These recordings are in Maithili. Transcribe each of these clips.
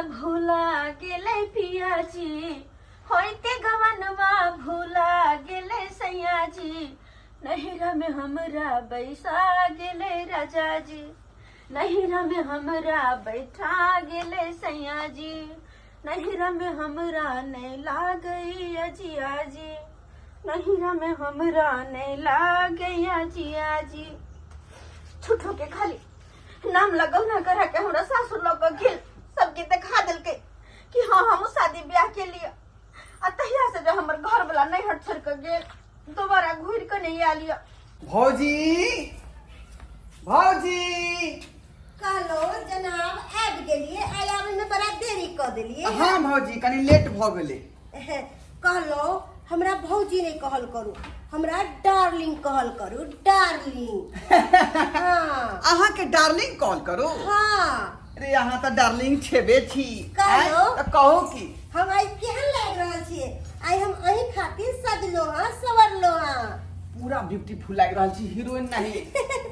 भुला गेलै पियाजी, होइते गवनवा भुला गेलै सैया जी, नैहरा में हमरा बैसा गेलै राजा जी, नैहरा में हमरा बैठा गेलै सैया जी, नैहरा में हमरा नहीं लागैया जिया जी, नैहरा में हमरा नहीं लागैया जिया जी। झूठो के खाली नाम लगल ना करा के हमरा सासुर लग के गेल, सबके देखा देलकै कि हाँ हम शादी ब्याह के लिए। आ तहिया से जो हमर घर वाला नैहर छोड़ के गेल, दोबारा घुर के नहीं आयल यऽ। भौजी, भौजी। कहलो जनाब, आबि गेलियै? आइ आबैमे बड़ा देरी कऽ देलियै। हाँ भौजी, कनी लेट भऽ गेलै। कहलो, हमरा भौजी नहि कहल करू, हमरा डार्लिंग कहल करू, डार्लिंग। हाँ। अहाँके डार्लिंग कॉल करू? हाँ। अरे, अहाँ तऽ डार्लिंग छेबे छी। कहलो। आँय, तऽ कहू की। हम आइ केहन लागि रहल छियै? आइ हम अहीं खातिर सजलो हँ, संवरलो हँ। पूरा ब्यूटीफुल लागि रहल छी, हीरोइन नहीं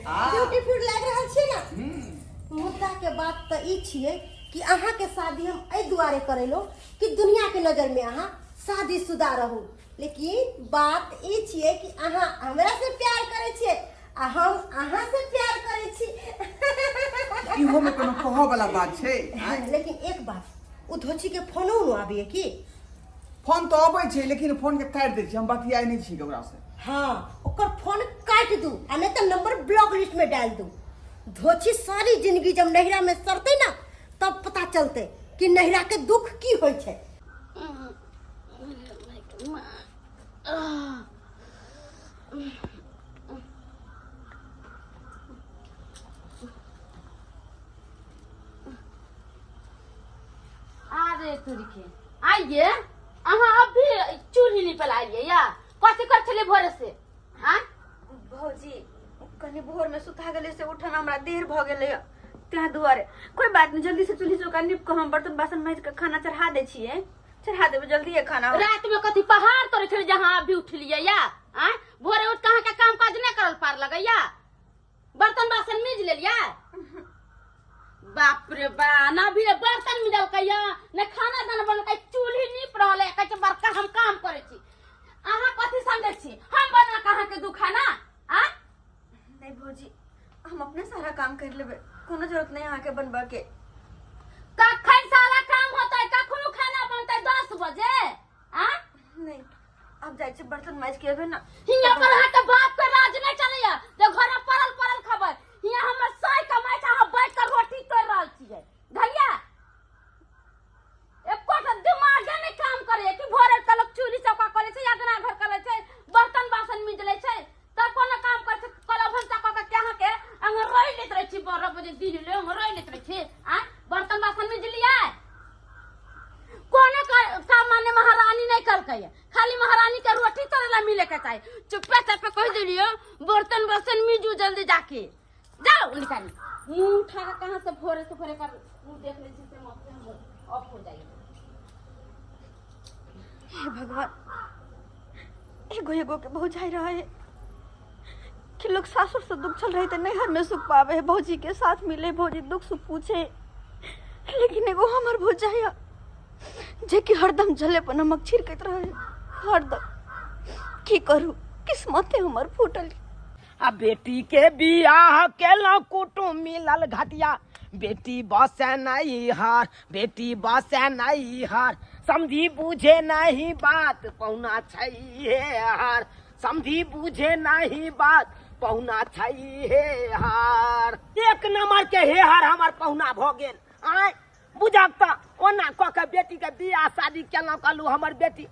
आ। ब्यूटीफुल लागि रहल छियै ने? हम्म। मुद्दा के बात तऽ ई छियै कि अहाँके शादी हम एहि दुआरे करेलहुँ कि दुनिया के नजर में अहाँ शादीशुदा रहू, लेकिन बात ई छियै कि अहाँ हमरा से प्यार करै छियै आ हम अहाँ से प्यार करै छी। इहो में कोनो कहऽ वाला बात छै? आँय? लेकिन एक बात, ओ धोची के फोनो उनो आबैए की? फोन तऽ अबै छै, लेकिन फोन के काटि दै छी, हम बतियाइ नहि छी ओकरा से। हाँ, ओकर फोन काटि दू आ नहीं तऽ नंबर ब्लॉक लिस्ट में डाल दू। धोची सारी जिंदगी जब नैहरा में सड़तै ना, तब पता चलतै कि नैहरा के दुख की होइ छै। अरे तुरके आइए, अहाँ अभी चूल्ही निपल आइए या कथी कर छलियै भोरे से? हाँ। भौजी, कनी भोर में सुता गेलै से उठन हमरा देर भऽ गेलै, तें दुआरे। कोई बात नहीं, जल्दी से चूल्ही चौका नीप के हम बर्तन बासन माजि के खाना चढ़ा दै छियै, चढ़ा देबै जल्दी खाना। रात में कथी पहाड़ तोड़ै छलियै जहाँ अभी उठलियै या? आँ, भोरे उठ के अहाँके काम काज नहि करल पार लगैया? बर्तन बासन मिज लेलियै? बाप रे बा, ना भी बर्तन मिजलकै या ने खाना दाना बनलकै, चूल्ही नीप रहल है, कहै छै बड़का हम काम करै छी। अहाँ कथी समझै छी, हम बना के अहाँके दू खाना? आ नहीं भौजी, हम अपने सारा काम कर लेबै, कोनो जरूरत नहीं अहाँके बनबऽ के। कखन सारा काम होतै? कखनो खाना बनतै 10 बजे? आ नहीं, अब जाइ छी बर्तन माजि के एबै ना। हियां पर अहाँके बाप के राज नहीं चलैया जे घर में पड़ल पड़ल खबर। हियां हमर साय कमाइ छै, अहाँ बैठ के रोटी तोड़ि रहल छियै। धलिया एकोटा दिमागे नहि काम करैया कि भोरे के लोक चूल्ही चौका करै छै, अगना घर करै छै, बर्तन बासन मिज लै छै, तब कोनो काम करै छै। कल भनसा कऽ के अहाँके अहाँ रोइ लैत रहै छी, 12 बजे दिन ले अहाँ रोइ लैत रहै छी। आँय, बर्तन बासन मिज लियै? कोनो काम माने महारानी नहीं करकै, खाली महारानी के रोटी तोड़े ला मिले के चाही। चुप्पे चापे कह दिलियो, बर्तन बासन मिजू जल्दी जाके, जाओ निकाली मुंह उठा के कहां से भोरे से भोरे कर मुंह देख ले छी से माथे हमर ऑफ हो जाइए। हे भगवान, एगो एगो के भौजाई रहे कि लोग सासुर से दुख चल रहे थे, नैहर में सुख पावे है, भौजी के साथ मिले, भौजी दुख सुख पूछे, लेकिन एगो हमर भौजाई है जे कि हरदम जले पर नमक छिड़कैत रहे हरदम। की करू, किस्मते हमर फूटल। आ बेटी के बियाह केलहुँ, कुटुम मिलल घटिया, बेटी बसे नहीं हार, बेटी बसे नहीं हार, समझी बुझे नहीं बात पहुना छै हे हार, समझी बुझे नहीं बात पहुना छै हे हार। एक नंबर के हे हार हमर पहुना भऽ गेल। आय बुझक तऽ ओना कऽ के बेटीके बियाह शादी केलहुँ, कहलहुँ हमर बेटी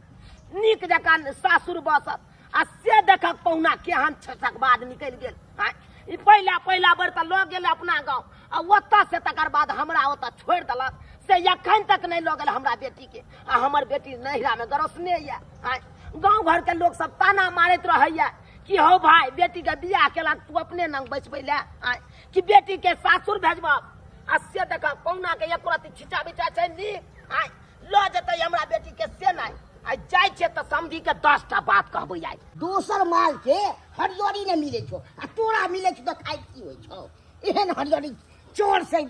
नीक जकाँ सासुर बसत, आ से देखक पहुना केहन छसक बाद निकलि गेल। आँय, ई पहिला पहिला बेर तऽ लऽ गेल अपना गाँव, आ ओतऽ से तकर बाद हमरा ओतऽ छोड़ि देलक, से एखन तक नहि लऽ गेल हमरा बेटीके, आ हमर बेटी नैहरामे गरसने यऽ। आँय, गाँव घरके लोक सब ताना मारैत रहैया कि हौ भाय, बेटीके बियाह केलक, तू अपने नंग बैसबै लए? आँय, कि बेटीके सासुर भेजबह? आ से देखक पहुनाके एको रत्ती खिचा बिचा छै नीक? आँय, लऽ जेतै हमरा बेटीके से नहि। आइ जाइ छियै तऽ समधीके 10टा बात कहबै आइ। दोसर माल के हरियरी नहि मिलै छौ आ तोरा मिलै छौ तऽ खाइत की होइ छौ? एहन हरियरी चोर से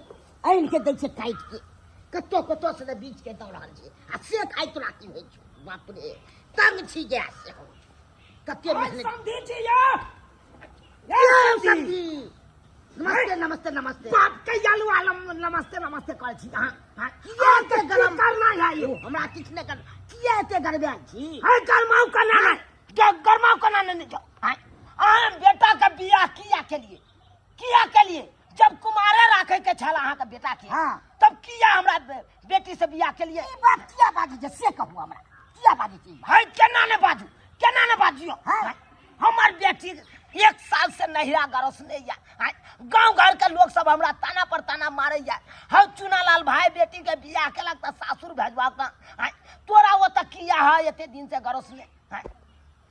आनि के दै छै काटि के। कतौ कतौ से तऽ बीच के दऽ रहल छै आ से खाइ तोरा की होइ छौ बाप रे तंग छी गैस से हम कते मेहनत समझी छी यौ यौ समधी नमस्ते नमस्ते नमस्ते बाप के आलू आलम नमस्ते नमस्ते करै छी अहाँ हाँ? किया एते गरम करना है यौ हमरा किछु नहि कर किया एते गरमायल छी है गरमाउ केना नहि गरमाउ केना नहि जाउ हाँ? अहाँ बेटा के बियाह किया केलिए किया केलिए जब कुमारे राखे के छल अहाँ के बेटा के हाँ। तब किया हमरा बेटी से बियाह केलिए ई बात किया बाजै छै से कहू हमरा किया बाजै छी ई बात? है केना ने बाजू केना ने बाजियो हाँ। है, हमर बेटी एक साल से नहिरा गरसने या है, गांव घर के लोग सब हमरा ताना पर ताना मारे या हौ चुनालाल भाई बेटी के बियाह केलक तऽ सासुर भेजबाक ना है, तोरा ओतऽ किया है एते दिन से गरसने है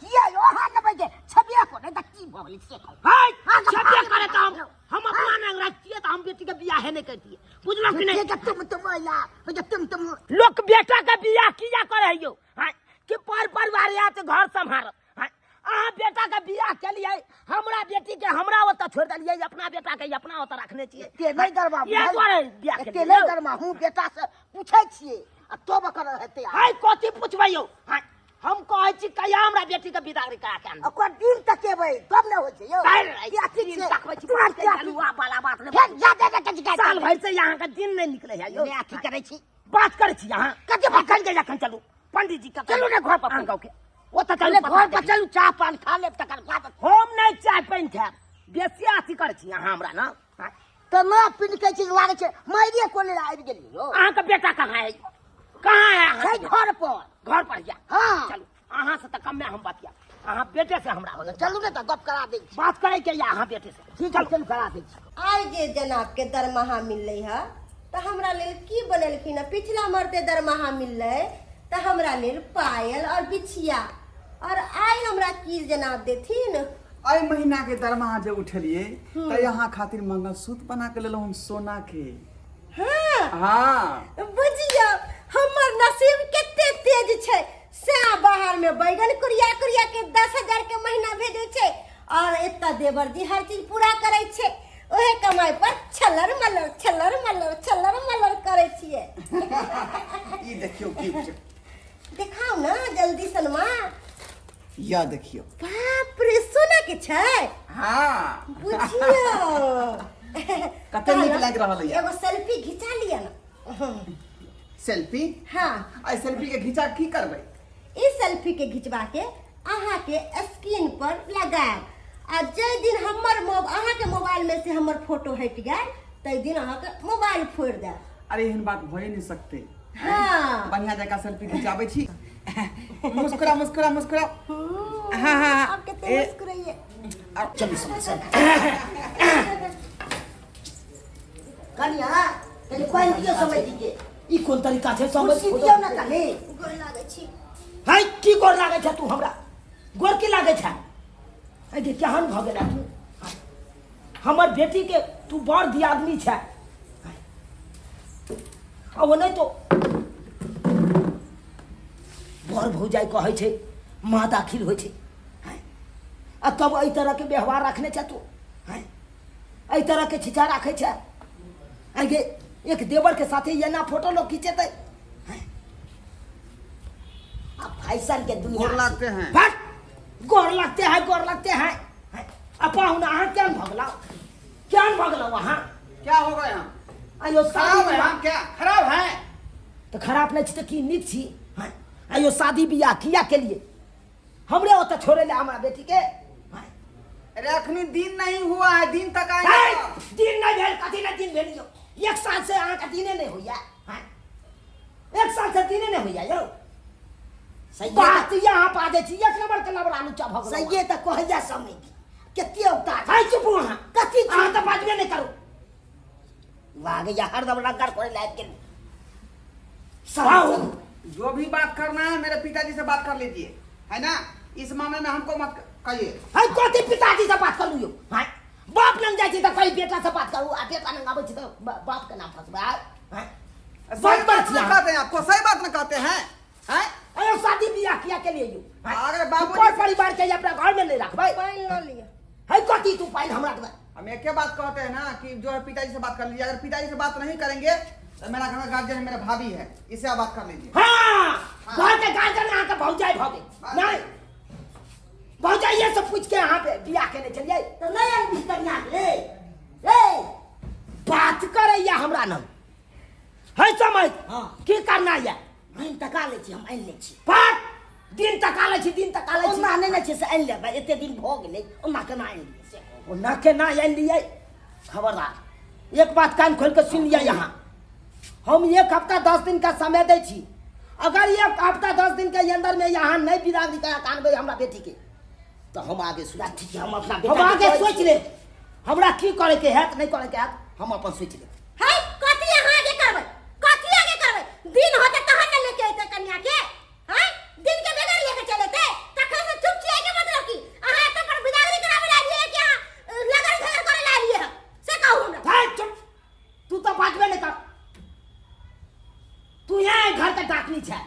किया यो अहाँ लेबै जे छबिया को नहि तऽ की भऽ गेलै से कहू है हाँ, तऽ छेबे भाग करे तऽ हम भाग। हम अपना नंग रखतियै तऽ हम बेटी के बियाहे नहि करतियै बुझलौ कि नहि के तुम तुम या जे तुम तुम लोक बेटा के बियाह किया करे है यौ हैं कि पर परिवार या तऽ घर सम्हारत हैं अहाँ बेटा के बियाह केलियै हमरा बेटी के हमरा ओतऽ छोड़ि देलियै अपना बेटा के अपना ओतऽ रखने छियै एते नहि गरमा इएह दुआरे बियाह एते केलियै नहि यौ। गरमा हूँ बेटा से पूछै छियै आ तब एकर हेतै है कथी पुछबै यौ हैं हम कहै छी कहिया हमरा बेटी के विदागरी करा के आनब ओकर दिन तकेबै तब ने होइ छै यौ काल्हि की अथी दिन छै? तकबै छी, तुरंत बाप रे, हलुआ वाला बात नहि फेर जा दे दे के साल भरि से अहाँ के दिन नहि निकलै है यौ नहि अथी करै छी बात करै छी अहाँ कथी बात? अखन के जखन चलू पंडित जी के चलू ने घर पर। अहाँ गाँव के ओतऽ चलू चलू घर पता पर चलू चाह पान खा लेब तकर बाद हम नहि चाय पानि खायब बेसी अथी करै छी अहाँ हमरा ने हाँ? तऽ ना पिनकै छी लागै छै मारिए कोने लए आबि गेलियै यौ अहाँके बेटा कहाँ है कहाँ है छै अहाँके घर पर घर पर या हाँ। चलू अहाँ से तऽ कमे हम बतिया अहाँ बेटे से हमरा हो चलू ने तऽ गप करा दै छी बात करे के या अहाँ बेटे से ठीक है चलू करा दै छी आइ जे जनाबके दरमाहा मिललै हँ तऽ हमरा लेल की बनेलखिन हँ पिछला मरते दरमाहा मिललै तऽ हमरा लेल पायल और बिछिया और आइ हमरा की जनाब देथिन एहि महीना के दरमाहा जे उठेलियै तऽ यहाँ खातिर मंगलसूत्र बना के लेलहुँ हम सोना के हाँ हाँ बुझियौ हमर नसीब कते तेज छै से बाहर में बैगन कुरिया कुरिया के 10,000 के महीना भेजै छै और एतऽ देवर जी हर चीज पूरा करै छै ओहे कमाई पर छलर मलर छलर मलर छलर मलर करै छियै ई देखियौ गिफ्ट देखाउ ने जल्दी सनमा या देखियौ बाप रे सोना के छै हाँ बुझियौ कते नीक लागि रहल यऽ। एगो सेल्फी घिचा लिअ ने सेल्फी हाँ आ सेल्फी के घिचा की करबै ई सेल्फी के घिचवा के अहाँ के स्क्रीन पर लगायब आ जाहि दिन हमर अहाँ के मोबाइल में से हमर फोटो हटि गेल ताहि दिन अहाँ के मोबाइल फोड़ि देब अरे एहन बात भए नहीं सकते हाँ। बढ़िया जगह सेल्फी खिंचाबै छी मुस्कुरा मुस्कुरा मुस्कुरा हाँ हाँ अब कते मुस्कुराइए चलू समस्या कनिया कनि पानि दियौ समय के ई कोन तरीका छै समझ कुर्सी दियौ ने कनि गोर लागै छी है की गोर लागै छै तू हमरा गोर की लागै छै है के केहन भऽ गेला तू हमर बेटी के तू बड़ दियादनी छै आ ओ नहि तो बड़ भौजाइ कहै छै माँ दाखिल होइ छै हैं? आ तब एहि तरहके व्यवहार रखने छै तू हैं? एहि तरहके छिछा राखै छै आइ गे एक देवरके साथे एना फोटो लोग खिंचेतै आ फैशन के दुनिया गोर लागते हैं भट गोर लगते हैं गोर लगते हैं हैं? आ पाहुन अहाँ केहन भऽ गेलौ केहन भऽ गेलौ अहाँ क्या हो गए हम आयो खराब है हम क्या खराब है तऽ खराब नहि छी तऽ की नीक छी हैं? आयो शादी बियाह किया केलिए हमरे ओतऽ छोड़े ले हमरा बेटी के हैं? अरे अखनी दिन नहीं हुआ है दिन तक है, आएंगे दिन नहि भेल कथी नहि दिन भेल यौ एक साल से अहाँके दिने नहि होइया हैं? एक साल से दिने नहि होइया यौ सही बात यहाँ बाजै छी एक नंबर के लबड़ा लुच्चा भऽ गेलौ सही तऽ कहैया समय के कते औतार है चुप अहाँ कथी चुप? अहाँ तऽ बाजबे नहि करू लागैया हरदम लंगर करे लायक गेल सराउ जो भी बात करना है मेरे पिताजी से बात कर लीजिए है ना इस मामले में हमको मत कहिए है कथी पिताजी से बात करू यौ हैं बाप लग जाइ छी तऽ कही बेटा से बात करू आ बेटा लग आबै छी तऽ बाप के नाम फसबै हैं सही बात बात छी न अहाँ। कहते हैं आपको सही बात न कहते हैं हैं अरे शादी बियाह किया के लिए यौ हैं? अगर बाबूजी- पर परिवार के अपना घर में नहीं रखबै पानि लऽ लिअ है कथी तू पानि हमरा देबै हम एक ही बात कहते हैं ना कि जो है पिताजी से बात कर लीजिए अगर पिताजी से बात नहीं करेंगे तो मेरा घर का गार्जियन मेरा भाभी है, इससे आप बात कर लीजिए। हाँ, घर के गार्जियन अहाँके भौजाइ भऽ गेल। नहि, भौजाइए से पूछि के अहाँ बियाह केने छलियै। तऽ नहि अनबी कनिया के ए? बात करैया हमरा न है समझ। हाँ। की करना ये? दिन तका लै छी, हम आनि लै छी। पाट दिन तका लै छी, दिन तका लै छी। ओना नहि ने छै से आनि लेबै, एते दिन भऽ गेलै, ओना केना आनि लियै से कहू। ओना केना आनि लियै? खबरदार, एक बात कान खोल के सुन लिअ। यहाँ हम एक हफ्ता 10 दिन का समय दै छी। अगर एक हफ्ता 10 दिन के अंदर में यहाँ नहीं बिदागरी करा के आनबै हमरा बेटी के, तो हम आगे सुना ठीक छै, हम अपना हम बेटा के आगे कहै सोच छी। लेब हमरा की करे के हैत, नहीं करे के हैत, हम अपन सोच लेब। है कथी अहाँ आगे करबै? कथी आगे करबै? दिन होते तहन ने लेके अयतै कन्या के। हैं, दिन के बगैर लेके चले ते तखन से चुप छियै के मतलब की अहाँ एतऽ पर बिदागरी कराबै ला एलियै कि अहाँ लगन झगड़ करे ला एलियै हँ से कहू हमरा। है चुप, तू तो बाजबे नहीं कर। तू यहाँ घर के डाकनी छै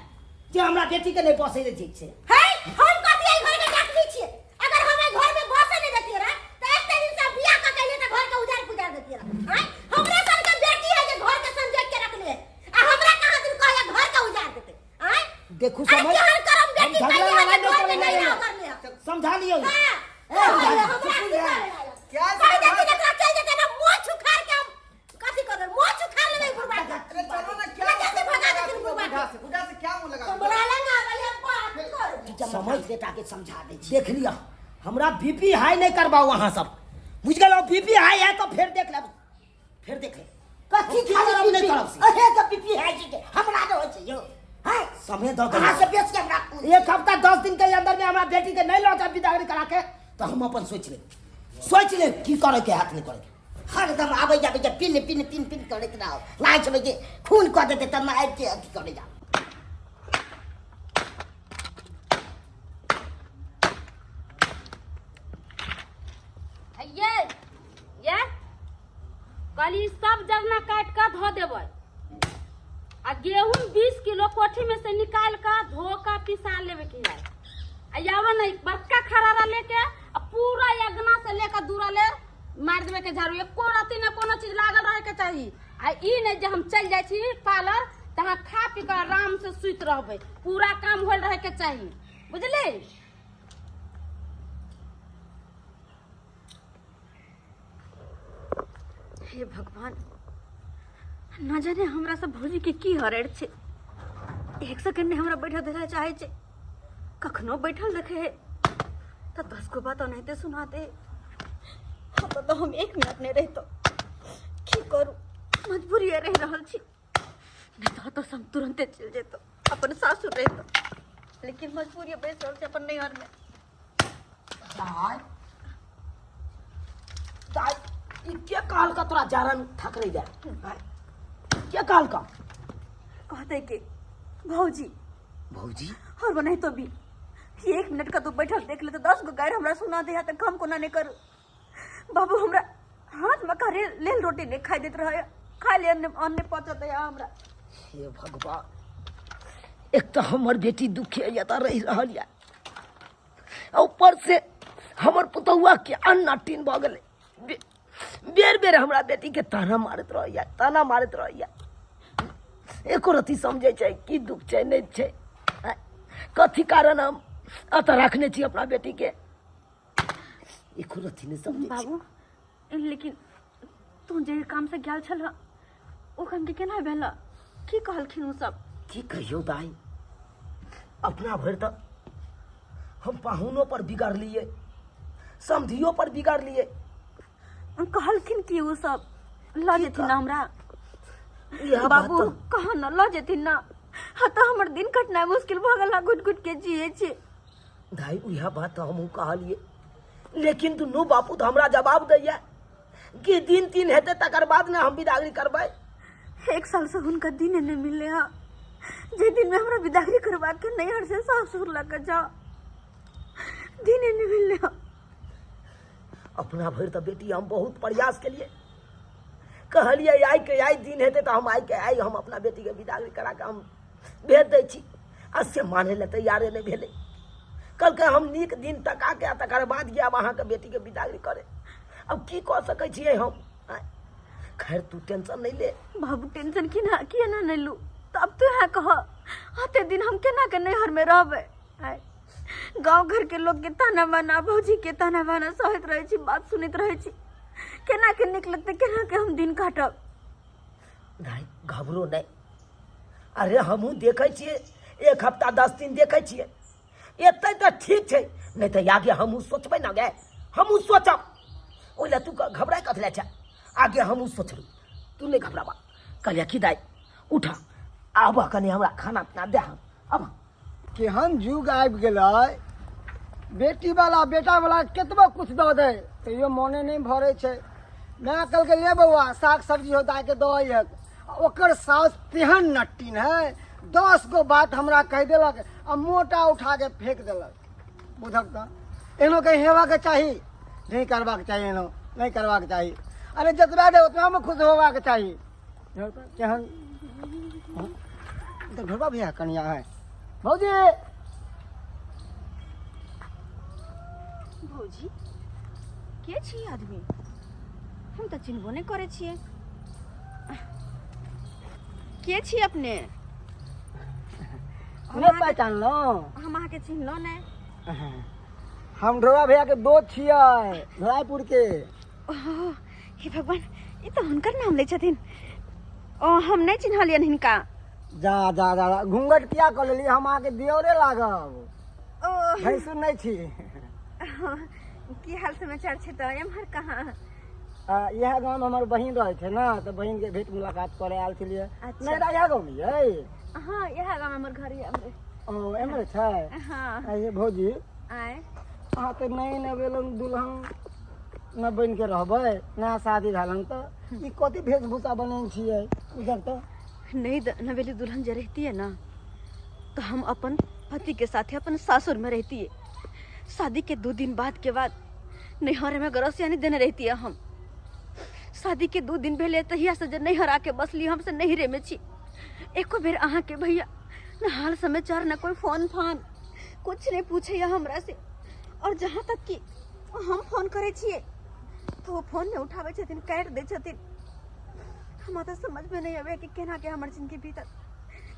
जे हमरा बेटी के नहीं बसै दे ठीक छै। है हम कथी एहि घर के डाकनी छियै? अगर हम एहि घर में बसै नहीं देतियै रह त एते दिन से बियाह क के एलियै त घर के उजाड़ पुजाड़ देतियै रह। हैं, हमरे सन के बेटी है जे घर के संजोग के रखले है आ हमरा कहाँ दिन कहया घर के उजाड़ देते। हैं, देखू अरे समझ, केहन करम हम बेटी झगड़ा कहिया लड़ाई जे नहीं घर में करे नहीं नहीं। रह करले है। समझा लियो। हाँ, ए, समझा समझा। हमरा की करे आयल? क्या कहि समझा? देथिन एकरा चलि जेतै ना, मोछ उखाड़ के हम कथी करबै? मोछ उखाड़ लेबै बुढ़बा के। अरे चलो ना, क्या लगा के भगा देथिन बुढ़बा बुढ़ा के। से, बुढ़ा से क्या मुंह लगा? हमरा लग आबैया बात करू। समझ। बेटा के समझा दै छी। देख लिया, हमरा बीपी हाई नहीं करबाओ अहाँ सब, बुझ गेलौ? बीपी हाई है तो फिर देख लेब, फिर देख लेब। कथी हम की खाली करब, नहीं बीपी? करब से। अहे के बीपी है जी के हमरा नहि होइ छै यौ। हैं, समय दऽ अहाँ देलहुँ। से बेसी हमरा कोन? एक हफ्ता 10 दिन के अंदर में हमरा बेटी के नहीं लऽ जाब बिदागरी करा के तो हम अपन सोच लेब, सोच लेब की करे के हाथ नहीं करे के। हरदम आबै जाबै जे पिन पिन पिन पिन करैत रहो, लागै छै जे खून कऽ देतै तब आबि के अथी करै जाउ। ये ये कहली सब जरना काटि कऽ धो देबै आ गेहूं 20 किलो कोठी में से निकाल कऽ धो कऽ पिसा लेबे के है। आ याव नहीं बड़का खरारा लेके आ पूरा अगना से लेके दूरा ले मारि देबे के झाड़ू, एको रत्ती ने कोनो चीज लागल रहे के चाही। आ ई नहीं जे हम चलि जाइ छी पार्लर तऽ अहाँ खा पी कऽ आराम से सुति रहबै, पूरा काम होल रहे के चाही, बुझली? हे भगवान, न जाने हमरा सब भौजी के की हरड़ छै, एक सेकंड नहि हमरा बैठल देला चाहे छै। कखनो बैठल देखे है तऽ 10 गो बात ओनाहिते सुना दे। हाँ, तऽ हम 1 मिनट नहि रहितो, की करू, मजबूरी रहि रहल छी, नहि तऽ ओतऽ से हम तुरन्ते चलि जैतहुँ, अपन सासुर रहितहुँ, लेकिन मजबूरी बैस रहल छै अपन नैहरमे। दाय दाय, ई के कहलका तोरा जारन थकरै जा? के कहलका? कहते के भौजी। भौजी? और बनाई तो भी 1 मिनट का तो बैठल देख ले तो 10 गो गायर हमरा सुना दे त काम कोना नहीं करू। बाबू हमरा हाथ में करे लेल रोटी नहीं खाई देत रहे, खाई ले अन्न अन्न पचत है हमरा। हे भगवान, एक तो हमर बेटी दुखे जता रहि रहल या, ऊपर से हमर पुतहुआ के अन्न टीन भऽ गेलै। बेर बेर हमरा बेटी के ताना मारैत रहैया, ताना मारैत रहैया, एको रत्ती समझै छै की दुख छै नहि छै, कथी कारण हम एतऽ रखने छी अपना बेटी के, एको रत्ती नहि समझै छै। बाबू, लेकिन तू जे काम से गेल छल ओ काम के केना भेल, की कहलखिन ओ सब? की कहियौ दाई, अपना भरि तऽ हम पाहुनो पर बिगड़लियै, समधियो पर बिगड़लियै। कहलखिन कि ओ सब लऽ जेथिन ना हमरा? इएह बात बाबू तऽ- कहाँ न लऽ जेथिन ना, हाँ तऽ हमर दिन कटनाइ मुश्किल भऽ गेल, घुटि घुटि के जियै छी। दाई उएह बात तऽ हमहूँ कहलियै, लेकिन दुनू बापू तऽ हमरा जवाब दैया कि दिन तीन हेतै तकर बाद ने हम बिदागरी करबै। 1 साल से हुनका दिन नहीं मिलले हा, जे दिन में हमरा बिदागरी करवा के नैहर से सासुर लऽ के जाओ, दिन नहीं मिलले हा। अपना भरि तऽ बेटी हम बहुत प्रयास केलियै, कहलियै आइ के आइ दिन हेतै तऽ हम आइ के आइ हम अपना बेटीके बिदागरी करा के हम भेज दै छी, आ से मानै लए तैयारे नहि भेलै। कहलकै हम नीक दिन तका के आ तकर बाद जायब अहाँके बेटीके बिदागरी करे। अब की कऽ सकै छियै हम? आँय? खैर तू टेंशन नहीं ले। बाबू टेंशन की ना किया ना नहीं लू, तो अब तू यहाँ कह आते दिन हम केना के नैहर में रहबै। आय गाँव घर के लोग के ताना बाना, भौजी के ताना बाना सहैत रहै छी, बात सुनैत रहै छी, केना के नीक लगतै, केना के हम दिन काटब। नहीं घबरो नहीं, अरे हमहूँ देखै छियै 1 हफ्ता 10 दिन देखै छियै, एतै तऽ ठीक छै, नहीं तऽ आगे हमहूँ सोचबै ने गे, हमहूँ सोचब, ओहि लए तू घबराय कथी लए छै, आगे हमहूँ सोचबै, तू नहीं घबराबा। कहलियै की दाइ उठ आबह कनि हमरा खाना पीना दे, आब केहन जुग आबि गेलै, बेटी वाला बेटा वाला केतबो कुछ दऽ दे तैयो मोने नहि भरै छै। माय कहलकै ले बौआ साग सब्जी हो दाके दऽ अइहक, ओकर साउस तेहन नट्टिन है 10 गो बात हमरा कहि देलक आ मोटा उठा के फेंक देलक। बुझक तऽ एहनो कहीं हेबाक चाही नहि, करबाक चाही, एहनो नहि करबाक चाही। अरे जतबा दे ओतबामे खुश होबाक चाही। केहन तऽ ढोरबा भैया कनिया है भौजी। भौजी के छी आदमी, हम तऽ चिन्हबो नहि करै छियै, के छी अपने? नहि पहचानलहुँ? हम अहाँके चिन्हलहुँ नहि। हम ढोरबा भैया के दोस्त छियै धोराईपुर के। ओह हे भगवान, ई तऽ हुनकर नाम लै छथिन। ओ हम नहि चिन्हलियनि हिनका। जा जा जा, घूंघट किया कऽ लेलियै, हम अहाँके दियोरे लागब, ओ भैंसुर नहि छी। की हाल समाचार छै तऽ एम्हर कहाँ? इएह गाँवमे हमर बहिन रहै छै ने, तऽ बहिनके भेंट मुलाकात करे आयल छलियै। अच्छा। नहि तऽ इएह गाँवमे यै? हाँ इएह गाँवमे हमर घर यऽ। ओ एम्हरे छै? हाँ। आइ भौजी आँय अहाँ तऽ नहि नवेलन दुल्हन न बनि के रहबै, नया शादी भेल हन तऽ ई कथी वेशभूषा बनेने छियै उधर तऽ? नहीं नवेली दुल्हन जे रहती है ना तो हम अपन पति के साथे अपन सासुर में रहती है। शादी के 2 दिन बाद के बाद नैहर में गरस यानी देने रहती है। हम शादी के 2 दिन भेले तहिया से जे नैहर आके बसली हम से नैहरे में छी। एको बेर अहाँ के भैया न हाल समाचार न कोई फोन फान कुछ नहीं पूछे हमरा से। और जहाँ तक कि हम फोन करे छियै तो वो फोन नहीं उठाबै छथिन, काटि दै छथिन। हमरा तऽ समझ में नहीं आबै कि केना के हमर जिंदगी बीतत,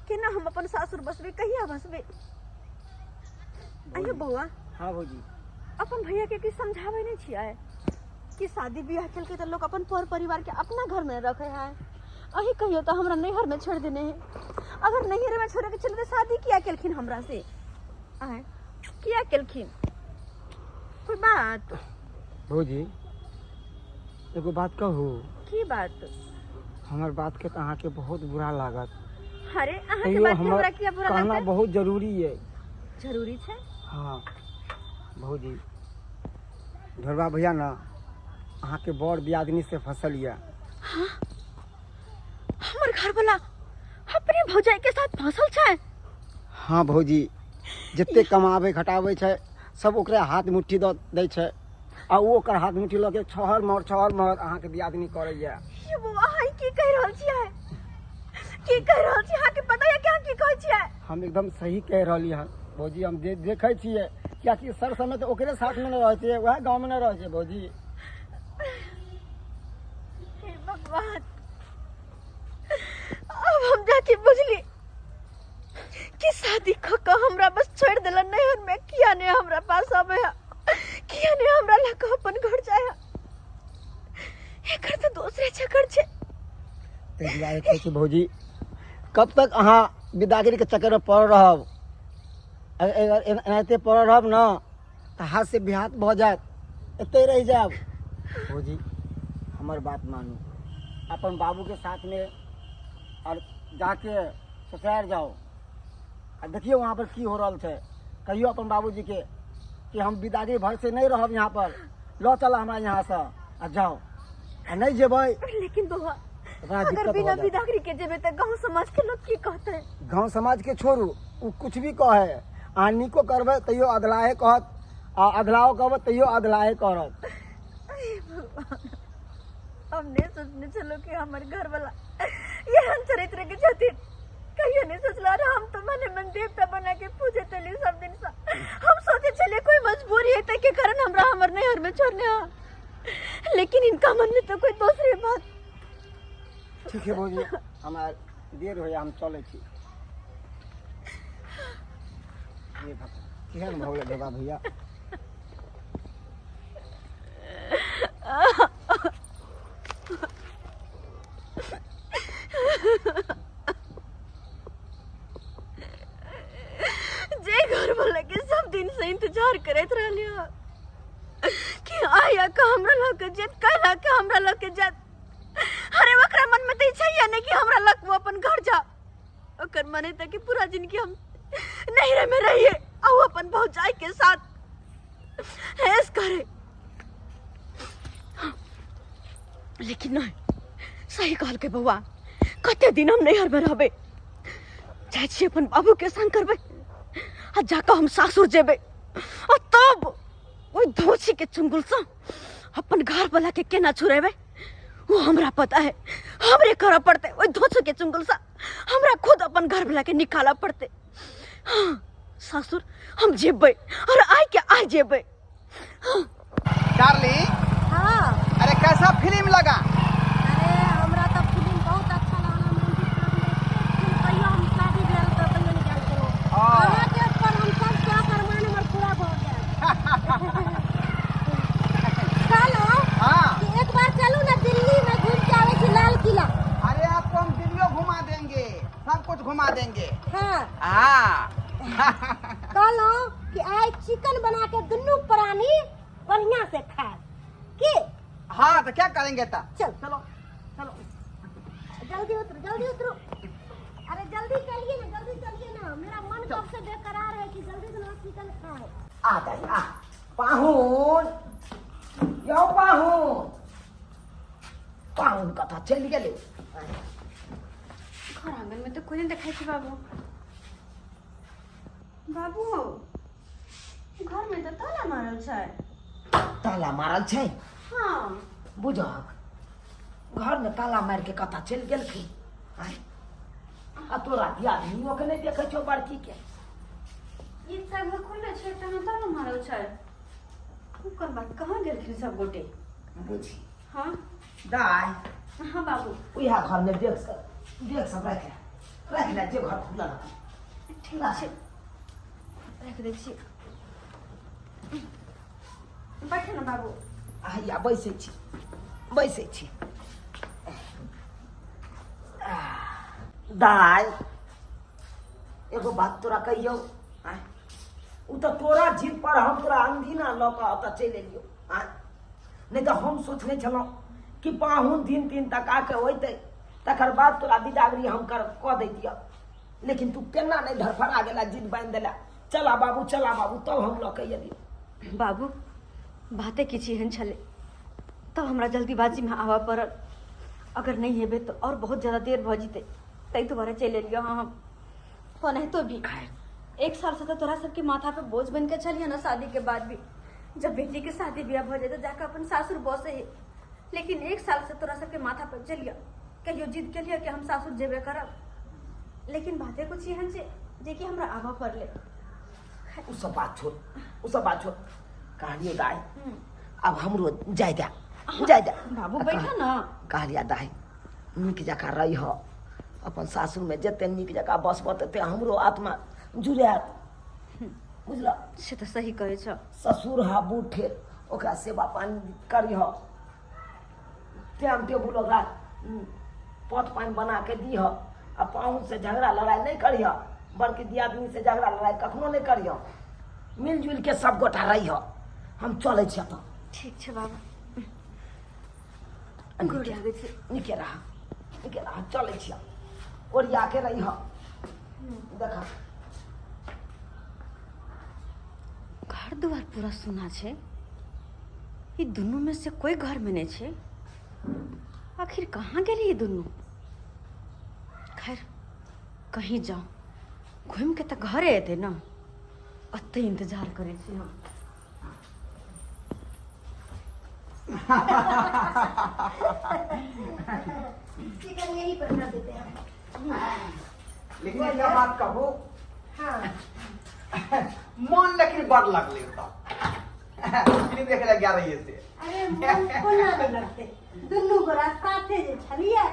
केना हम अपन सासुर बसबै, कहिया बसबै। आइयो बौआ। हाँ भौजी। अपन भैया के कि समझाबै नहीं छियै कि शादी बियाह केलकै तऽ लोक अपन पर परिवार के अपना घर में रखे है। अही कहियो तऽ हमरा नैहर में छोड़ देने है, अगर नैहर में छोड़े के छलै तऽ शादी किया केलखिन हमरा से? आय किया केलखिन? कोई बात? भौजी एगो बात कहू। की बात? हमर बात के तऽ अहाँके बहुत बुरा लागत। अरे अहाँके तैयो बात के हमर हमरा किया बुरा कहना लगतै? बहुत जरूरी है। जरूरी छै? हाँ भौजी, ढोरबा भैया ना अहाँके बड़ दियादनी से फसल यऽ। हाँ? हमर घर वाला अपने भौजाई के साथ फसल छै? हाँ भौजी, जते कमाबै खटाबै छै सब ओकरे हाथ मुट्ठी दऽ दै छै आ ओ ओकर हाथ मुट्ठी लऽ के छहर महर छहर महर अहाँके दियादनी करैया। ये बौआ, अहाँ ई की कहि रहल छियै? की कहि रहल छी? अहाँके पता यऽ कि अहाँ की कहै छियै? हम एकदम सही कहि रहली हन भौजी, हम देखै छियै कियाकि सर समय तऽ ओकरे साथमे ने रहै छियै, वएह गाँवमे ने रहै छियै भौजी। हे भगवान, अब हम जाके बुझली कि शादी क के हमरा बस छोड़ देलन नैहर में, किया ने हमरा पास आवे है, किया ने हमरा लग के अपन घर जाए है। एकर तऽ दोसरे चक्कर छै। ताहि दुआरे कहै छी भौजी, कब तक अहाँ बिदागरी के चक्कर में पड़ल रहब? अगर एनाहिते पड़ल रहब ने तऽ हाथ से बिहात भऽ जायत, एतै रहि जायब। भौजी हमर बात मानू, अपन बाबू के साथ में और जाके ससुराल जाओ आ देखियौ वहाँ पर की हो रहल छै। कहियौ अपन बाबूजी के कि हम बिदागरी भर से नहीं रहब यहाँ पर, लऽ चल हमरा यहाँ से आ जाओ। आ नहीं जेबै लेकिन बौआ, बड़ा अगर दिक्कत हो बिना जायत। बिदागरी के जेबै तऽ गांव समाज के लोग की कहतै? गांव समाज के छोड़ू, ओ कुछ भी कहे, अहाँ नीको करबै तैयो अधलाहे कहत आ अधलाहो कहबै तैयो अधलाहे करत। हे भगवान, हम नहीं सोचने छलहुँ कि हमर घर वाला एहन चरित्र के छथिन, कहियो नहीं सोचलहुँ। और हम तो मने मन देवता बना के पूजे चली सब दिन से। हम सोचे छलिए कोई मजबूरी है के कारण हमरा हमर नैहर में छोड़ने हा, लेकिन इनका मन में तो कोई दूसरी बात। ठीक है भौजी, हमरा देर होइए, हम चलै छी। हे भगवान, केहन भऽ गेलै ढोबा भैया। जे घर वाला के सब दिन से इंतजार करैत रहलियो कि आया का हमरा लग के जात, कैला के हमरा लग के जात। अरे ओकरा मन में तो इच्छा ही नहीं कि हमरा लग वो अपन घर जा। ओकर मन है कि पूरा जिंदगी हम नैहरे में रहिए और अपन भौजाई के साथ ऐस करे। लेकिन नहीं, सही कहल के बउआ, कते दिन हम नैहर में रहबे, जाइ छी अपन बाबू के संग करबे आ जाकर हम सासुर जेबे आ तब ओहि धोछी के चुंगुल से अपन घर वाला के केना छुड़ेबे वो हमरा पता है। हमरे करऽ पड़ते ओहि धोछी के चुंगुल से, हमरा खुद अपन घर वाला के निकालऽ पड़ते। हाँ, सासुर हम जेबै और आइ के आइ जेबै। चार्ली। हाँ। अरे कैसा फिल्म लगा? अरे हमरा तो फिल्म बहुत अच्छा लगल। हम कहियो हम शादी भेल तो कहियो निकाल करो। हाँ। अहाँ के ऊपर हम सब शौक अरमान हमर पूरा भऽ गेल। चलो। हाँ। कि एक बार चलू ना दिल्ली में घूम के आवे छी लाल किला। अरे आपको हम दिल्लियों घुमा देंगे, सब कुछ घुमा देंगे। हाँ। हाँ। कहलहुँ कि आइ चिकन बना के दुनू प्राणी बढ़िया से खाए की। हाँ तो क्या करेंगे ता? चल चलो चलो जल्दी उतरो, जल्दी उतरो। अरे जल्दी चलिए ना, जल्दी चलिए ना, मेरा मन कब से बेकरार है कि जल्दी से ना चिकन खाए। आ दाई आ पाहुन, यौ पाहुन, पाहुन कतऽ चलि गेलै? घर आंगन में तो कोई नहीं देखाई छै बाबू। बाबू घर में तो ताला मारल छै। ताला मारल छै? हाँ। बुझक घर में ताला मारि के कतऽ चलि गेलखिन? आँय? आ तोरा दियादनियो के नहि देखै छौ बड़की के? ई सब घर खुलले छै, एकटा में ताला मारल छै। ओकर बाद कहाँ गेलखिन सब गोटे? बुझी। हाँ। दाइ। हाँ बाबू। उएह घर में देख सब, देख सब राखि ले, राखि ले जे घर खुलल रहतै। ठीक छै, राखि दै छी। बैठू ने बाबू। हैया बैसै छी, बैसै छी। दाइ एगो बात तोरा कहियौ? आँय, ओ तऽ तोरा जिद पर हम तोरा अनदिना लऽ कऽ ओतऽ चलि एलियौ। आँय, नहि तऽ हम सोचने छलहुँ कि पाहुन दिन दिन तका के होइतै तकर बाद तोरा बिदागरी हम कर कऽ दैतियौ, लेकिन तू केना नहि धड़फड़ा गेला, जिद बान्हि देला, चला बाबू चला बाबू, तब हम लऽ के एलियौ। बाबू बाते किछु एहन छलै तब हमरा जल्दीबाजीमे आबऽ पड़ल, अगर नहि हेबै तऽ आओर बहुत ज्यादा देर भऽ जेतै, ताहि दुआरे चलि एलियौ। हँ हम ओनाहितो भी एक साल से तऽ तोरा सबके माथा पे बोझ बनि के छलियै ने शादी के बाद भी, जब बेटी के शादी ब्याह भऽ जेतै जाकऽ अपन सासुर बसै है, लेकिन एक साल से तोरा सबके माथा पर चलिए कहियो जिद केलियै कि हम सासुर जेबे करब, लेकिन बाते कुछ एहन छै जेकि हमरा आबऽ पड़लै। उ सब बात छोड़, उ सब बात छोड़, कहलियो दाइ आब हमरो जाय दे, जाय दे। बाबू बैठा ना। कहलिया दाइ नीक जकाँ रहिह अपन सासुरमे, जते नीक जकाँ बसबह तते हमरो आत्मा जुड़ायत, बुझलह? से तऽ सही कहै छौ। ससुर हा बूढ़ ठेर, ओकरा सेवा पानी करिह, टाइम टेबुल ओकरा पथ पानि बना के दिह, आ पाहुन से झगड़ा लड़ाइ नहि करिह, बड़की दियादनी से झगड़ा लड़ाइ कखनो नहि करिह, मिलजुल के सब गोटा रहिह। हम चलै छी एतऽ। ठीक छै बाबू, गोर लागै छी। नीके रह, नीके रह, चलै छी, ओरिया के रहिह। देखा घर दुआर पूरा सुना छै, ई दुनू में से कोई घर में नहीं छै, आखिर कहाँ गेली ई दुनू? खैर कहीं जाओ, घूम के तऽ घरे एतै ने, ओतै इंतजार करै छी हम। चिकन यही पर बना देते हैं। लेकिन एक बात कहू? हाँ। मन लेकिन बड़ लगले ओतऽ। फिल्म देखे लए गेल रहियै से। अरे मन कोना नहि लगतै, दुनू गोरा साथे जे छलियै।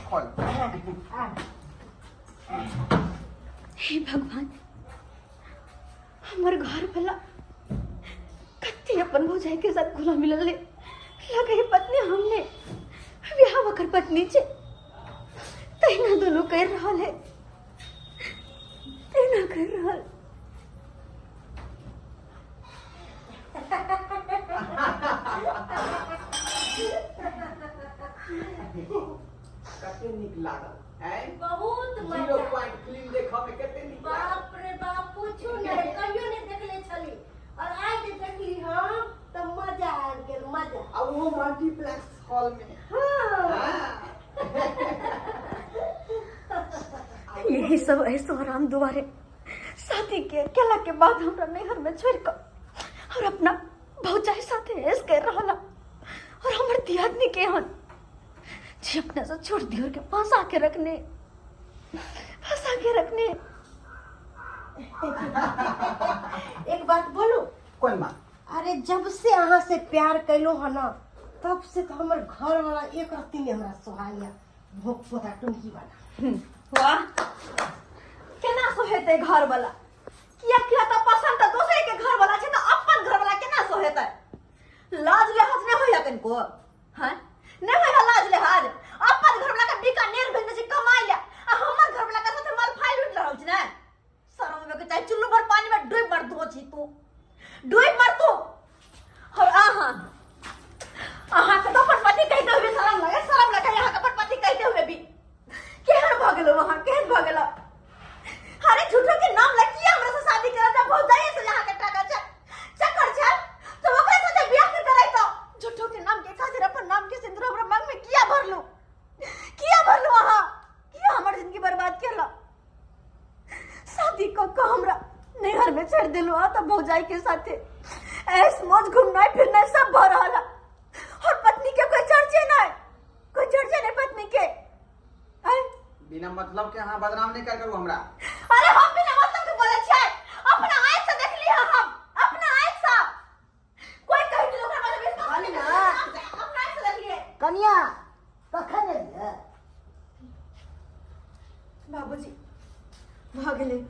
खोल। हे भगवान, हमर घर वाला कते अपन भौजाई के साथ घुला मिलल है। लगे है पत्नी हमने ब्याह ओकर पत्नी छे, तहिना दोनों कर रहल है, तहिना कर रहल। कते नीक लागल हैं? बहुत जीरो मजा। पॉइंट फिल्म देखऽ में कते नीक लागल। बाप रे बाप, पूछू नहीं, कहियो नहीं देखले छली और आइ जे देखली हम तऽ मजा आबि गेल, मजा। आ ओहो मल्टीप्लेक्स हॉल में। हाँ। हाँ। यही सब ऐसो आराम दुआरे शादी के केला के बाद हमरा नैहर में छोड़ कर और अपना भौजाई साथे ऐस कर रहला और हमर दियादनी के हन जे अपना से छोड़ दियोर के फंसा के रखने, फंसा के रखने। एक बात बोलू? कोन बात? अरे जब से अहाँ से प्यार कैलो हन ना, तब से तो हमर घर वाला एक रत्ती नहीं हमरा सोहाइया, भोक पोता टुनकी वाला। वाह, केना सोहेतै घर वाला? किया किया तऽ पसंद तऽ दोसरे के घर वाला छै, तऽ अपन घर वाला केना सोहेतै? लाज लिहाज नहि होइया कनिको? हैं, नहि होइया लाज लिहाज? अपन घर वाला के बीकानेर भेजने छै कमाइ ले आ हमर घर वाला के साथे माल फाइल उठि रहल छै ने। शरम होबे के चाही, चुल्लू भर पानी में डूबि मर दो छी तू, डूबि मर तू। और अहाँ, अहाँ के तऽ अपन पति कहते हुए शरम लगे, शरम लगे अहाँ के अपन पति कहते हुए भी। केहन भऽ गेलौ अहाँ, केहन भऽ गेलौ? अरे झूठो के नाम लग किया हमरा से शादी करल जा? बहुत जाए से अहाँ के टाका छै, चक्कर छै तो ओकरे साथे बियाह के कराई। तो झूठो के नाम के खातिर अपन नाम के सिंदूर हमरा मांग में किया भरलू, किया भरलू अहाँ? किया हमर जिंदगी बर्बाद केला? शादी क के हमरा नैहर में छोड़ देलू आ तऽ भौजाई के साथे ऐस मौज घूमनाइ फिरनाइ सब भऽ रहल है और पत्नी के कोई चर्चे नहीं, कोई चर्चे नहीं पत्नी के। आय? बिना मतलब के अहाँ बदनाम नहीं कर करू हमरा। अरे हम बिना मतलब के बोले छियै, अपना आँख से देखली है हम, अपना आँख से। कोई कहि दिलो ओकरा बारे में विश्वास नहीं कनिया। करबै, अपना आँख से देखलियै। कनिया कखन एलियै? बाबूजी भऽ गेलै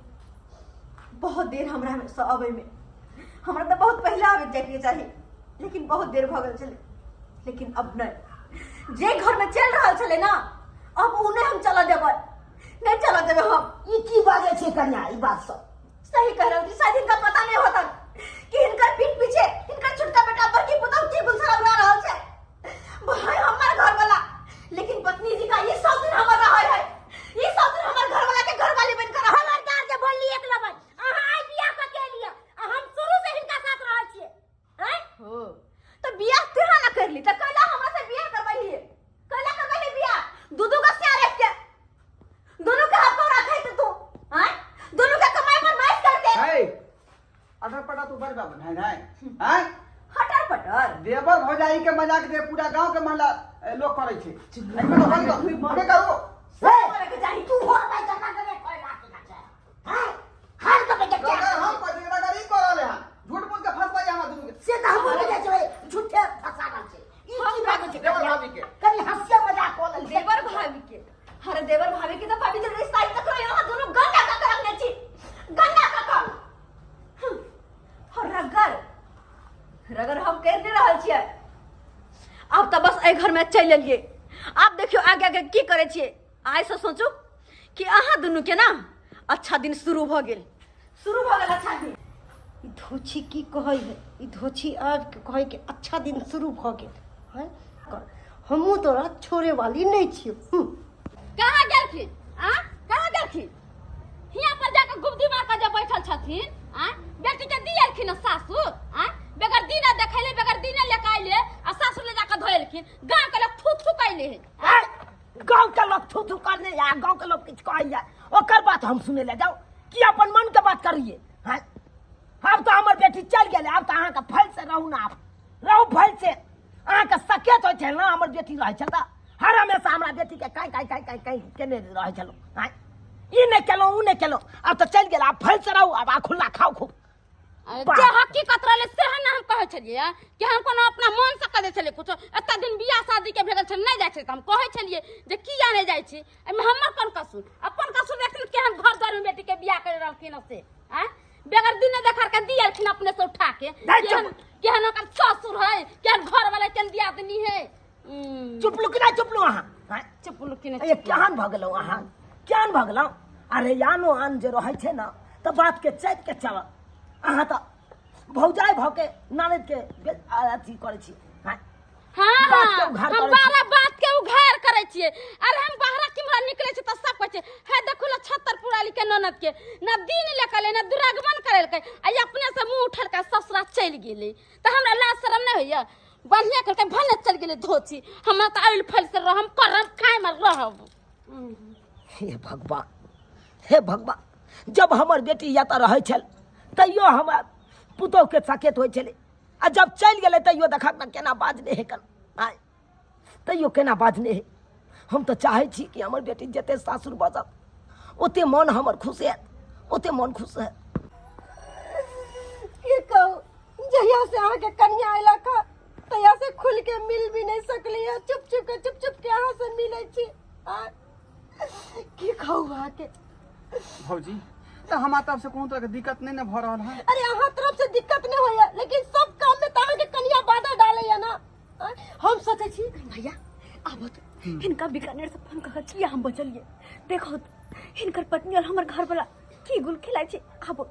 बहुत देर हमरा से अबै में। हमरा तऽ बहुत पहिले आबि जाइके चाही, लेकिन बहुत देर भऽ गेल छलै। लेकिन अब नहि, जे घर में चलि रहल छलै ना, अब ओ नहि हम चलऽ देबै, नहि चलऽ देबै हम। ई की बाजै छै कनिया, ई बात सब? सही कह रहल छी। शायद हिनका पता नहीं होता कि हिनकर पीठ पीछे हिनकर छोटका बेटा बड़की पुतहु की गुलसरा उड़ा रहल छै। भाई हमर घर वाला, लेकिन पत्नी जी का ई सब दिन हमर रहै है, ई सब दिन हमर घर वाला के घर वाली बन कर रहल। खबरदार जे बोलली एक लबन, अहाँ आइ बियाह कऽ के एलियै आ हम शुरू से हिनका साथ रहै छियै। आँय? हो तो बियाह तुहा ना करली त कैला हमरा से बियाह करबैली? कैला करबैली बियाह? दू दू गो सिया रख के दोनों के हाथ पर रखै त तू आँय दोनों के कमाई पर माइस कर दे। है अटर पटा तू बड़ बाबन है नहीं हैं? हटर पटर देवर भौजाई के मजाक दे पूरा गांव के महिला लोग करै छै। एहिमे तो बंद करू, करू। हे, करे के चाही। तू हो भाई जका के कोई बात ना छै। हैं, हर के बेटा रगड़ हम कहै छी, रगड़ ई कर रहले हन, झूठ मूठ के फंसबै हमरा दुनू के। से तऽ हमहूँ बुझै छियै, झूठे फंसा रहल छै। ई की बाजै छै? देवर भाभी के। कनि हंसिया मजाक कऽ लेल। देवर भाभी के, अरे देवर भाभी के तो भाभी के रिश्ता तक रहे, अहाँ दोनों गंदा का के रखने छी, गंदा का का। और रगड़ रगड़ हम कर नहीं रहल छियै। आब तऽ बस एहि घर में चलि एलियै, आब देखियौ आगे आगे की करै छियै। आइ से सोचू कि अहाँ दुनू के ना अच्छा दिन शुरू भऽ गेल, शुरू भऽ गेल अच्छा दिन। ई धोछी की कहै है? ई धोछी आबि के कहै कि अच्छा दिन शुरू भऽ गेल हैं। हमहूँ तोरा छोड़े वाली नहीं छियौ। कहाँ गेलखिन? आ कहाँ गेलखिन? हियाँ पर जाके गुब्दी मार के जे बैठल छथिन। आ बेटी के दियलखिन सासुर, आ बगैर दीना देखैले, बगैर दीना लेके अइले आ सासुर ले जाके धोएलखिन। गाँव के लोग थू थू कैले है। ऐ, गाँव के लोग थू थू करने या गाँव के लोग किछु कहैया ओकर बात हम सुनै ले जाउ कि अपन मन के बात करिए? हैं, आब तऽ हमर बेटी चलि गेलै, आब तऽ अहाँके फल से रहू ने, आब रहू फल से। अहाँके सकेत होइ छै ने हमर बेटी रहै छल तऽ हर हमेशा हमरा बेटीके काँय काँय काँय काँय काँय केने रहै छलहुँ। आँय, ई नहि केलहुँ ओ नहि केलहुँ आब तऽ चलि गेल आब फल चढ़ाउ आब आ खुल्ला खाउ खूब अरे बाप। जे हकीकत रहलै सेहे ने हम कहै छलियै कि हम कोनो अपना मन से करै छलियै कुछो एते दिन बियाह शादी के भेल छलै नहि जाइ छलै तऽ हम कहै छलियै जे किया नहि जाइ छी एहिमे हमर कोन कसूर अपन कसूर देखथिन केहन घर द्वार में बेटी के बियाह कर रहलखिन से आँय बगैर दिने देखा के दियलखिन अपने से उठा के नहीं, चुप। केहन केहन ओकर ससुर है केहन घर वाला केहन दियादनी है चुप लू कि नहि चुप लू अहाँ आँय? चुप लू कि ए केहन भऽ गेलहुँ अहाँ केहन भऽ गेलहुँ अरे आनो आन जे रहै छै ने तऽ बातके चापि के चलत अहाँ तऽ भौजाइ भऽ के ननदके अथी करै छी आँय? हाँ बात के हाँ उघार हम करै छी। बारह बात के उघार करै छियै अरे हम बाहर किम्हरा निकले छियै तऽ सब कहै छै हे देखू ने छत्तरपुर वाली के ननद के न दिन लेकले न दुरागमन करेलकै आ ई अपने से मुंह उठलकै ससुरा चलि गेलै तऽ हमरा लाज शरम नहि होइया बढ़िया करके भने चलि गेलै धोची हमरा तऽ आयल फल से रहम करम खायम आ रहब हे भगवान हे भगवान जब हमर बेटी एतऽ रहै छल तैयो हमरा पुतोहके सकेत होइ छलै आ जब चलि गेलै तैयो देखक ने केना बाजले हे कन आय तैयो केना बाजले हे हम तऽ चाहै छी कि हमर बेटी जते सासुर बजत ओते मन हमर खुश हैत ओते मन खुश हैत की कहू जहिया से अहाँके कनिया अयलक हँ तहिया से खुल के मिल भी नहीं सकली है चुप चुप के चुप चुप के अहाँ से मिलै छी आँय? की कहू अहाँके भौजी तऽ हमरा तरफ से कोनो तरह के दिक्कत नहीं ने भऽ रहल है अरे अहाँ तरफ से दिक्कत नहीं होइया लेकिन सब काम में तऽ अहाँके कनिया बाधा डालैया ना आँय? हम सोचै छी भैया आबो तो हिनका बीकानेर से फोन कऽ किया हम बचलिए देखो तो, हिनकर पत्नी और हमर घर वाला की गुल खिलाइ छै आबो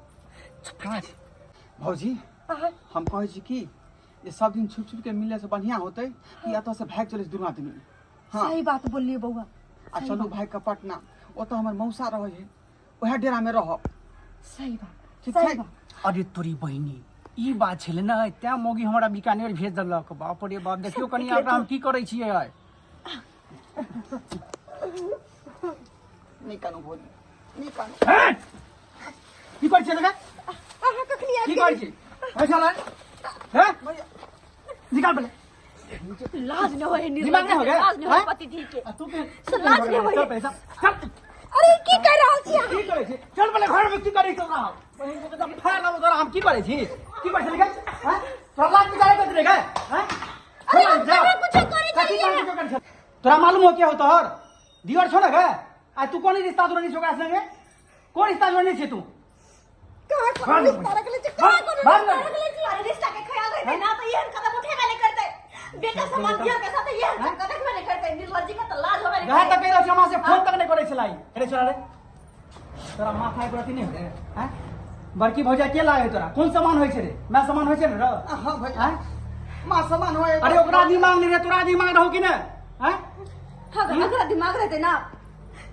कहाँ छै भौजी हम कहै छी कि जे सब दिन छुप छुप के मिले से बढ़िया होते कि एतऽ से भागि चलै छै दुनू आदमी हाँ सही बात बोललिए बौआ आ चलू भागि कऽ पटना ओतऽ हमर मौसा रहै है उएह डेरा में रहब सही बात ठीक सही छै बात अरे तोरी बहिनी ई बात छलै ने तैं मौगी हमरा बीकानेर भेज देलक बाप रे बाप देखियौ कनि एकरा हम की करै छियै आइ नहि कानू भौजी नहि कानू हैं? की करै छियै देखा अहाँ कखनी आबि की करै छी पैसा लाय हैं निकाल पहिले लाज न होए दिमाग नहीं हो गया लाज न होए हैं? पति जी के आ तू के लाज नहीं होए। चल पैसा चल अरे की कर रहल छी अहाँ की करै छी चल पहिले घर में की करै छी तोरा बहिन के तऽ फाड़ लाबो तोरा हम की करै छी की करै छी हैं तोरा लाज निकाले के रे हैं अरे हम कहाँ कुछो करै कथी छलियै करै छी तोरा मालूम हो क्या हो तोहर दियर छो ना गे आ तू कोन रिश्ता जोड़ने छो ओकरा संगे कोन रिश्ता जोड़ने छी तू कहाँ कोनो रिश्ता रखले छी कहाँ कोनो रिश्ता रखले छी अरे रिश्ता के ख्याल रहते ना तो एहन कदम उठेबे नहीं करते बेटा समान दियर के साथ एहन कदम देखबे नहीं करते निर्लज्जी का तो लाज होबे नहीं वएह तऽ कहि रहल छी हमरा से फोन तक नहि करै छलाई अरे छोरा रे तोरा माथा एक रति नहि रे हैं बड़की भौजा के लागे तोरा कोन सामान होइ छै रे मैं सामान होइ छै ने रो हाँ भैया हैं माँ समान होए अरे ओकरा दिमाग नहि रे तोरा दिमाग रहौ कि नहि हैं अगर अगर दिमाग रहते ना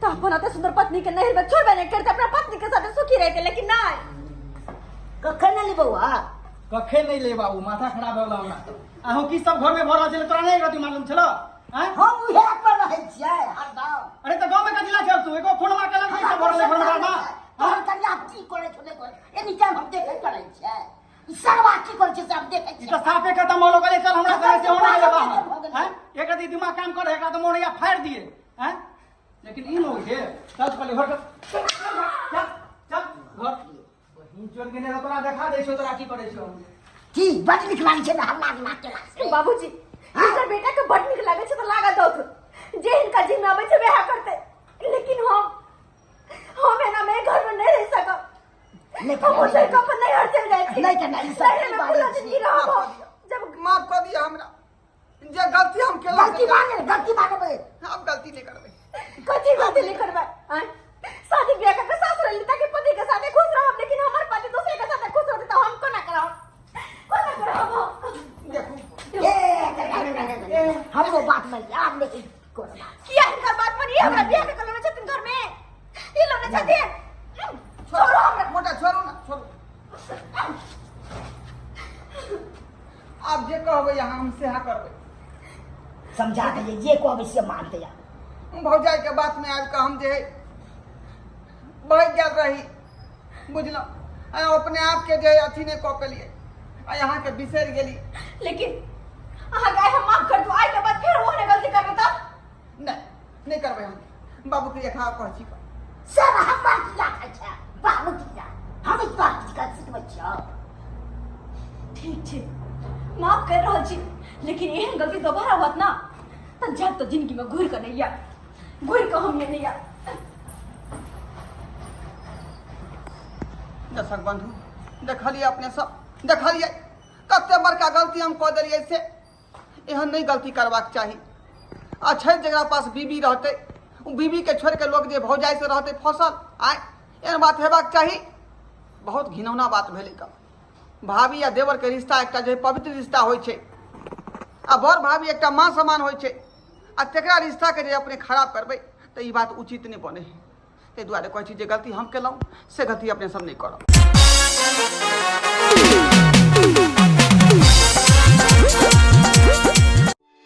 तो अपन अते सुंदर पत्नी के नहर में छोड़बे नहीं करते अपना पत्नी के साथ सुखी रहते लेकिन ना कखन एली बौआ कखे नहि ले बाबू माथा खराब भऽ गेल हमरा अहूँ की सब घर में भऽ रहल छलै तोरा नहि एक रति मालूम छलो हैं हम उहे पर रहै छियै हरदम अरे तऽ गाँव में कथी ला छल तू एगो फोन मार केलक सब भऽ रहलै घर में ड्रामा तोहर कनिया की करै छौ नहि करै एनी टाइम हम देखैत रहै छियै ई सरवा की करै छै से हम देखै ई छियै तऽ साफे खत्म हो गेलै चल हमरा संगे से होना गेलै खत्म भऽ बाहर गेलै। हैं एक रति दिमाग काम करे एकरा तऽ मोन या फाड़ि दिए हैं लेकिन ई लोग के चल पहले घर चल चल चल घर बहिन चोर के ने तोरा देखा दै छौ तोरा की करै छौ की बड नीक लागै छै ने हल्ला गुल्ला केला से बाबूजी हिनकर बेटा के बड नीक लागै छै तऽ लागऽ दौथ जे हिनका जिम्मा आबै छै वएह करतै लेकिन हम एना में घर में नहीं रह सकब नहि हम उसे कप नहीं हर चल जाइ छी नहि तऽ नहि, ई सब नैहर में बात पूरा छी। जिंदगी रहब हम। जब माफ कऽ दिअ हमरा जे गलती हम केलहुँ गलती मांगे गलती मांगे हम गलती नहीं करबै कथी गलती नहीं करबै आँय? शादी ब्याह करके सास रह ताकि पति के साथे खुश रहब लेकिन हमर पति दूसरे के साथे खुश रहते तो हम कोना करब कोना करब हम? देखू ए हमरो बात मान ले आब नहीं कोनो बात किया हिनकर बात पर ये हमरा बियाह के करने छथिन घर में ई लोग छथिन छोड़ो हमरा मोटा छोड़ू ना छोड़ू आब जे कहबै अहाँ हम सएह करबै समझा देलियै जे कहबै से मानतै आब भौजाई के बात में आबि कऽ हम जे है बहि गेल रही बुझलहुँ आ अपने आप के जे है अथी नहि कऽ पेलियै आ अहाँके बिसरि गेली लेकिन अहाँ के आइ हम माफ कर दू आइ के बाद फेर ओहने गलती करबै तब नहि नहि करबै हम बाबूके देखा कहै छी सर हम कीड़ा खाइ छै बाबू कीड़ा हम तोरा किछु कर सिखबै छियौ। ठीक छै, माफ कर रहल छी, लेकिन एहन गलती दोबारा होत ना तऽ जायब तऽ जिंदगी में घुरि कऽ नहि आयब, घुरि कऽ हम नहि आयब। दर्शक बंधु, देखलिए अपने सब, देखलिए कते बड़का गलती हम कऽ देलियै। से एहन नहि गलती करबाक चाही। आ छै जकरा पास बीबी रहतै, ओ बीबीके छोड़ि कऽ लोक जे भौजाइसँ रहतै फसल आय, एहन बात हेबाक चाही? बहुत घिनौना बात भेलै। कऽ भाभी आ देवरके रिश्ता एकटा जे पवित्र रिश्ता होइ छै, आ बर भाभी एकटा माँ समान होइ छै, आ तकरा रिश्ताके जे अपने खराब करबै तऽ ई बात उचित नहि बनै है। ताहि दुआरे कहै छी, जे गलती हम केलहुँ से गलती अपने सब नहि करब।